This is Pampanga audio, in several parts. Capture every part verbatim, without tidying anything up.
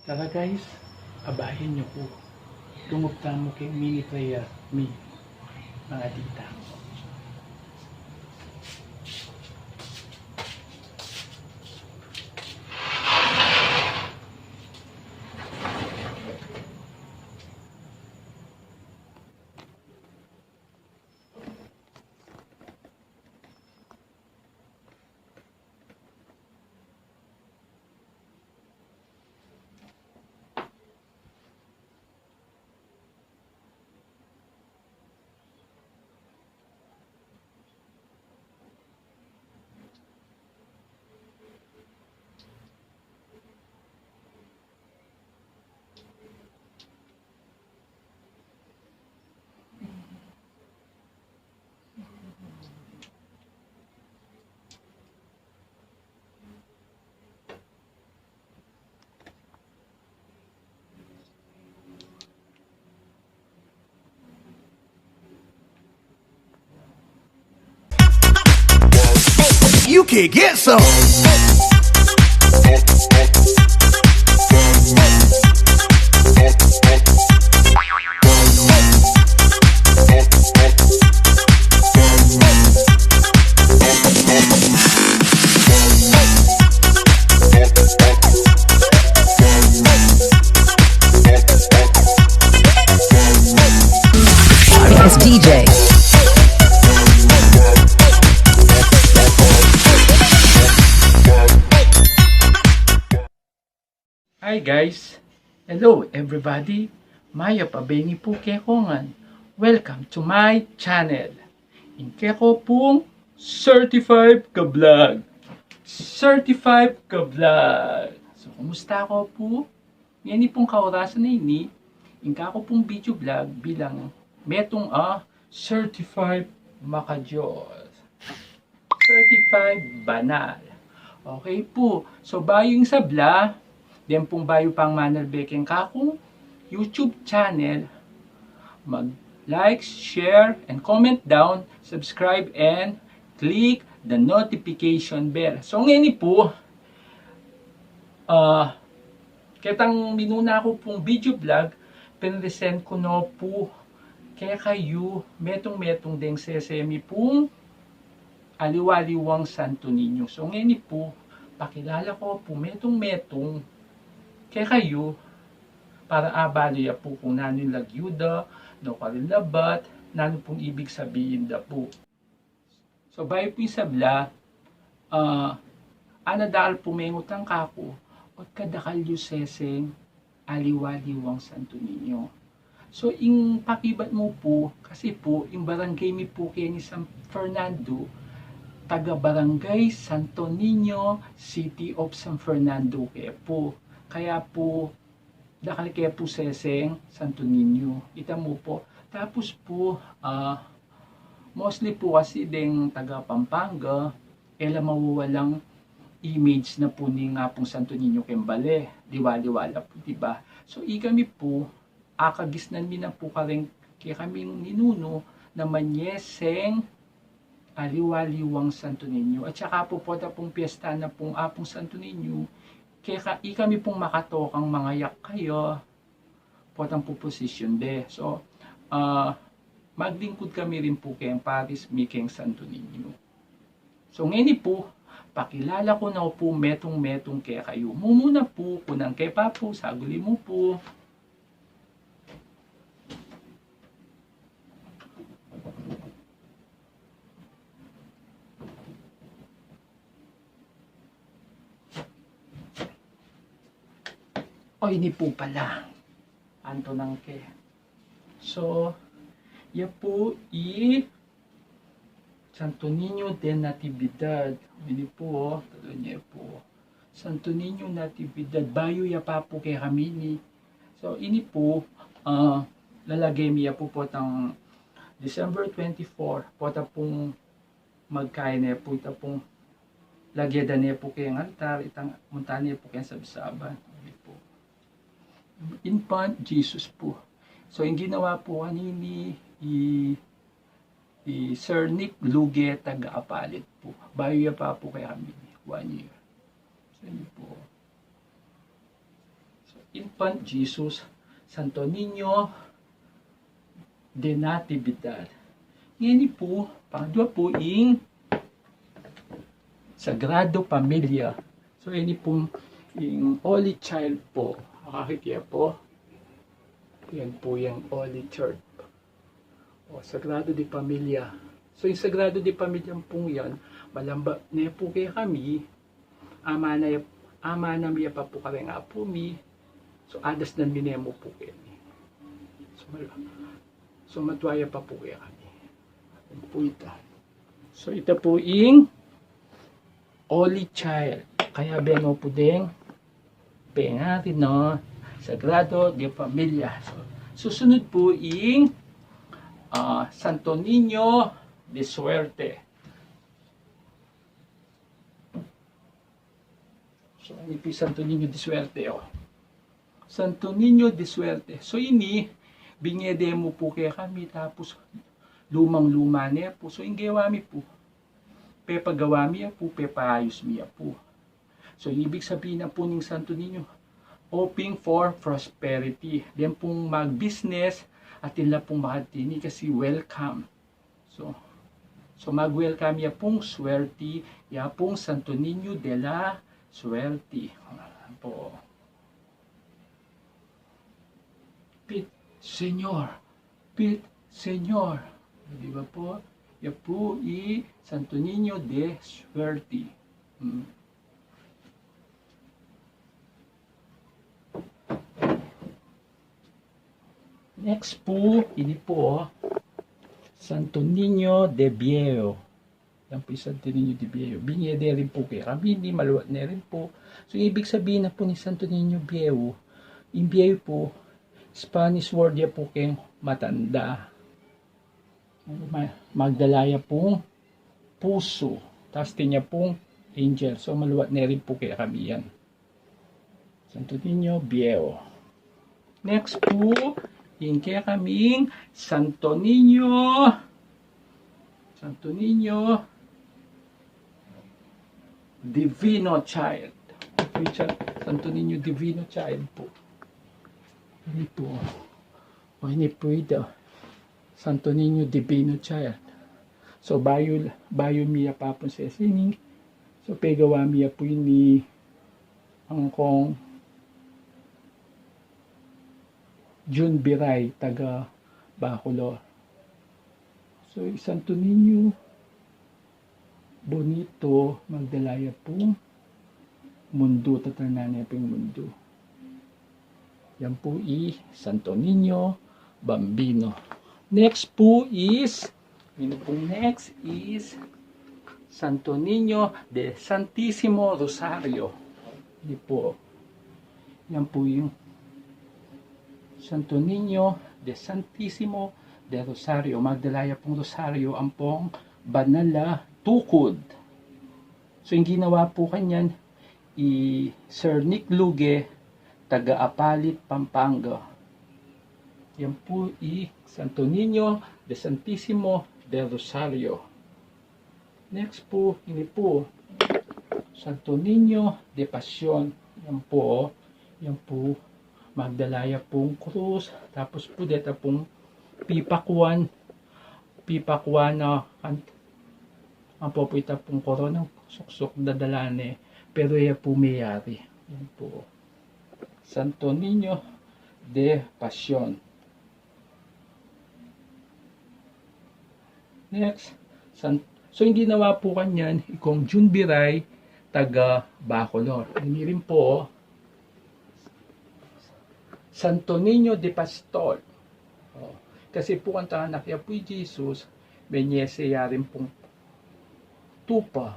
Tara guys, abayan yu ku. Tungub tamu keng mini prayer mi, mga tita. You can get some. As D J. Hi guys! Hello everybody! Mayap a bengi pu kekongan. Welcome to my channel. Ing keko pung Certified ka Vlog. Certified ka Vlog. So, kumusta ko pu? Ngeni pung kaorasan a ini, ing kaku pung video vlog bilang metung a certified maka-Dios. Certified banal. Okay pu. So, bayu ing sabla, den pung bayu pang manalbe keng kakung YouTube channel, mag-like, share, and comment down, subscribe, and click the notification bell. So, ngeni pu, ah, ketang minuna ku pung video vlog, pinresent ku no pu kekayu metung-metung deng sese mi pung aliwa-aliwang Santo Niño. So, ngeni pu, pakilala ko pu metung-metung kekayu para abalu ya pu kung nanu ing lagyu da, nu karin labat, nanu pung ibig sabihin da pu. So, bayu pu ing sabla, ah, ana dakal pu mengutang kaku, ot kadakal yu seseng aliwa-aliwang Santo Niño. So, ing pakibat mu pu, kasi pu, ing barangay mi pu keni San Fernando, taga Barangay Santo Niño, City of San Fernando ke pu. Kaya pu, dakal ke pu seseng Santo Niño. Ita mu pu. Tapos pu, ah, mostly pu kasi deng taga Pampanga, e la mawawalang image na pu ning Apung Santo Niño keng bale. Liwa-liwa la pu, di ba? So, ikami pu, akagisnan mi na pu kareng kekaming ninunu na manyeseng aliwa-aliwang Santo Niño. At saka pu, pota pung piyesta na pung Apung Santo Niño, keka, ikami pung makatokang mangayak kaya, potang pu posisyon de. So, ah, maglingkud kami rin pu keng paris mi keng Santo Niño. So, ngeni pu, pakilala ku na pu metung-metung kekayu. Mumuna pu, kunang ke pa pu, saguli mu pu. O, ini pu pala. Anto nang ke. So, ya pu i Santo Niño de Natividad. Ini pu, o, tutu ne pu. Santo Niño Natividad. Bayu ya pa pu kekami ini. So, ini pu, ah, lalage mi ya pu potang December twenty-four, pota pung magkain ne pu, ita pung lage da ne pu keng altar, itang munta ne pu keng sabsaban. Ini pu. Infant Jesus pu. So, ing ginawa pu kanini i, i Sir Nick Luge, taga Apalit pu. Bayu ya pa pu kekami, one year. So, ini pu. So, Infant Jesus, Santo Niño de Natividad. Ngeni pu, pangadua pu ing Sagrado Familia. So, ini pung ing Holy Child pu. Makakit ye pu. Yan pu yang Holy Child. O, Sagrado de Familia. So, ing Sagrado de Familia pung yan, malamba ne pu kekami, amana ya, amana mi ya pa pu kareng apu mi. So, adasnan mi ne mu pu keni. So, mal-, so, matua ya pa pu kekami. Pu ita. So, ita pu ing Holy Child. Kaya beno pu deng pengari, no? Sagrado de Familia. So, susunod pu ing, ah, Santo Niño de Suerte. So, ini pu Santo Niño de Suerte, o. Santo Niño de Suerte. So, ini, binye de mu pu kekami, tapus lumang-luma ne pu. So, ing gewa mi pu, pepagawa mi ya pu, pepaayus mi ya pu. So, ibig sabihin na pu ning Santo Niño, hoping for prosperity. Deng pung mag-business, atin la pung makatini kasi welcome. So, so mag-welcome ya pung suerte, ya pung Santo Niño de la Suerte. Ayan pu. Pit, Senyor. Pit, Senyor. Di ba pu? Ya pu i Santo Niño de Suerte. Hmm. Next pu, ini pu, o, Santo Niño de Viejo. Yan pu i Santo Niño de Viejo. Binye de rin pu kekami, ini maluat ne rin pu. So, ibig sabihin na pu ni Santo Niño Viejo, ing viejo pu, Spanish word ya pu keng matanda. Ma-, magdala ya pung pusu, tas atin ya pung angel. So, maluat ne rin pu kekami yan. Santo Niño Viejo. Next pu, ing kekaming Santo Niño, Santo Niño Divino Child. Richard, Santo Niño Divino Child pu. Ini pu. O, ini pu ita, Santo Niño Divino Child. So, bayu, bayu mi ya pa pung sisining. So, pegawa mi ya pu ini angkong Jun Biray, taga Bacolor. So, i Santo Niño Bonito, magdala ya pung mundu, tatalnan ne pung mundu. Yan pu i Santo Niño Bambino. Next pu is, ini pung next is Santo Niño de Santisimo Rosario. Ini pu. Yan pu yung Santo Niño de Santisimo de Rosario. Magdala ya pung rosario ampong banal a tukud. So, ing ginawa pu kanyan, i Sir Nick Luge, taga Apalit, Pampanga. Yan pu i Santo Niño de Santisimo de Rosario. Next pu, ini pu, Santo Niño de Pasion. Yan pu, yan pu, magdala ya pung krus, tapus pu deta pung pipakuan, pipakuan a, an-, ampo pu ita pung korona, suksuk dadala ne, pero ya pu meyari. Yan pu. Santo Niño de Pasion. Next, San-, so, ing ginawa pu kanyan, i Kong Jun Biray, taga Bacolor. Ini rin pu, Santo Niño de Pastor. O, kasi pu kanita anak ya pu i Jesus, menyese ya rin pung tupa.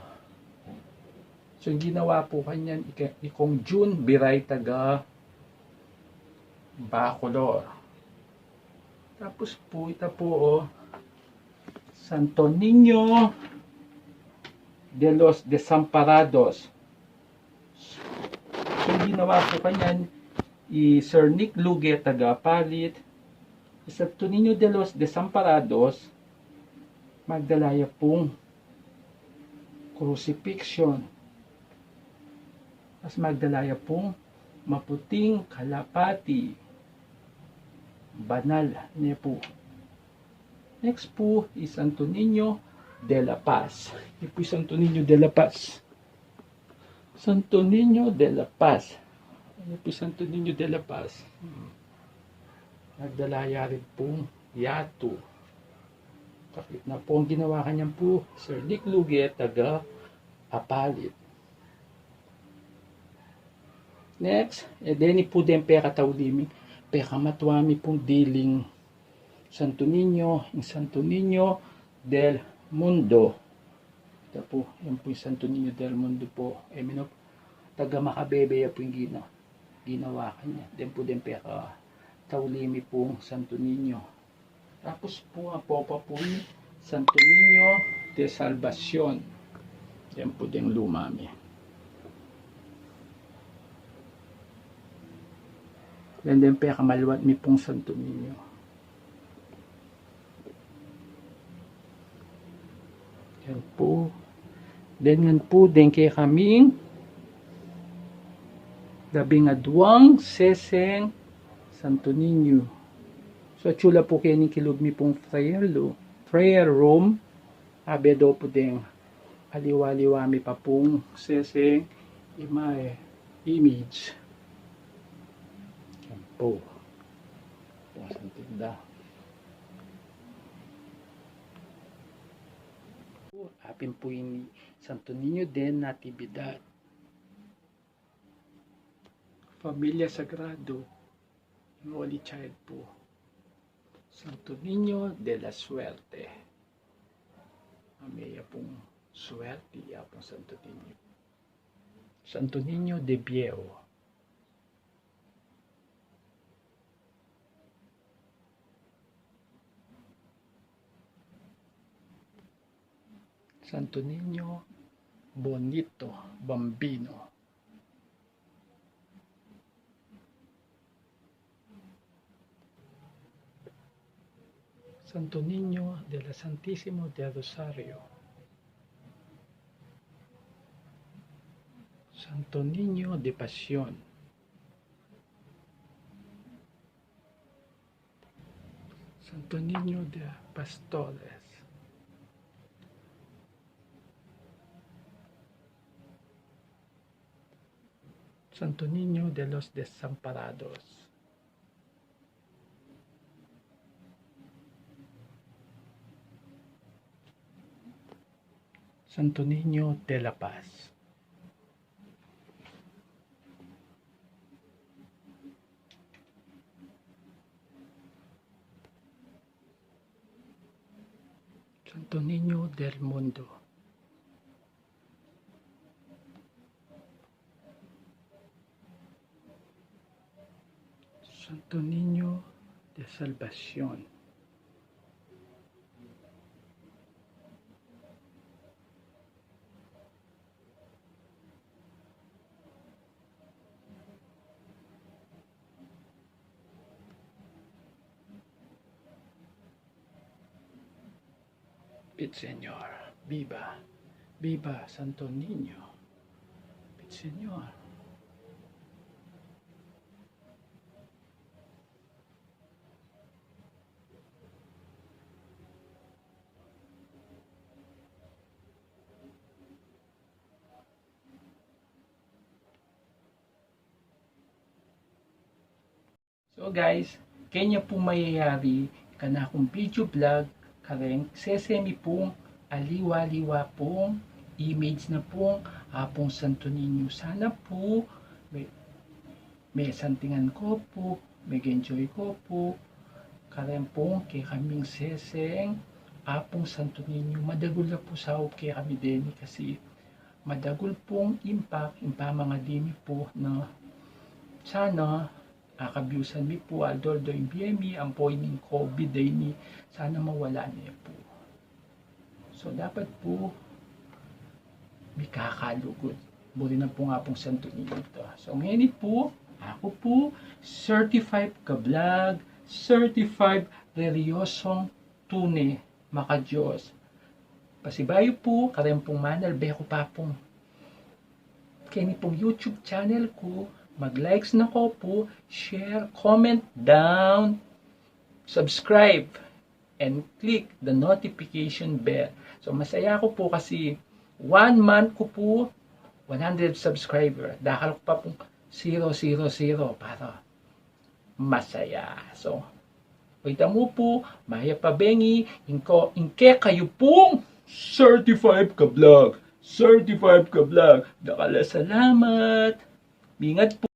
So, ing ginawa pu kanyan, i Ke-, i Kong Jun Biray, taga Bacolor. Tapus pu, ita pu, o, Santo Niño de los Desamparados. So, ginawa pu kanyan i Sir Nick Luge, taga Apalit, i Santo Niño de los Desamparados, magdala ya pung crucifixion. Tas magdala ya pung maputing kalapati. Banal ne pu. Next pu is Santo Niño de la Paz. Ini pu Santo Niño de la Paz. Santo Niño de la Paz. Ini pu Santo Niño de la Paz. Hmm. Nagdala ya rin pung yatu. Kapit na pu, ang ginawa kanyan pu, Sir Nick Luge, taga Apalit. Next, e deni pu deng pekatauli mi, pekamatua mi pung diling Santo Niño, ing Santo Niño del Mundo. Ita pu, yan pu ing Santo Niño del Mundo pu. E mi no, taga Macabebe ya pu ing gina-, ginawa kanyan. Deni pu deng pekatauli mi pung Santo Niño. Tapos pu, a popa pu, Santo Niño de Salvacion. Yan pu deng luma mi. Yan deng pekamaluat mi pung Santo Niño. Yan pu. Deni ngan pu deng kekaming labing aduang seseng Santo Niño. So, atyu la pu keni kilub mi pung prayer lo-, prayer room. Abe do pu deng aliwa-aliwa mi pa pung seseng, ima-, image. Yan pu. Pung Santo Niño. Apin pu ini Santo Niño de Natividad. Familia Sagrado, ing Holy Child pu. Santo Niño de la Suerte. Ameya pung suerte ya pung Santo Niño. Santo Niño de Viejo. Santo Niño Bonito, Bambino. Santo Niño de la Santisimo del Rosario. Santo Niño de Pasion. Santo Niño de Pastores. Santo Niño de los Desamparados. Santo Niño de la Paz. Santo Niño del Mundo. Santo Niño de Salvacion. Pit Señor, biba, biba Santo Niño. Pit Señor. So guys, kenya pu mayayari kanakung video vlog kareng sese mi pung aliwa-aliwa pung image na pung Apung Santo Niño. Sana pu me-, mesantingan ko pu, meg-enjoy ko pu kareng pung kekaming seseng Apung Santo Niño. Madagul la pu saup kekami deni kasi madagul pung impact ing pamangadi mi pu na sana akabyusan mi pu, aldo-aldo ing bie mi, ampo ining COVID a ini, sana mawala ne pu. So, dapat pu mikakalugud. Buri na pung Apung Santo Niño ita. So, ngeni pu, aku pu, certified ka-vlog, certified reliyosong tune maka-Dios. Pasibayu pu, kareng pung manalbe ku pa pung keni pung YouTube channel ku, mag-likes na ko pu, share, comment down, subscribe, and click the notification bell. So, masaya ku pu kasi one month ku pu, one hundred subscriber. Dakal ku pa pung zero zero zero para masaya. So, ita mu pu, mayap a bengi, ing ko, ing kekayu pung thirty-five ka vlog. Thirty-five ka vlog. Dakal a salamat. Ingat pu.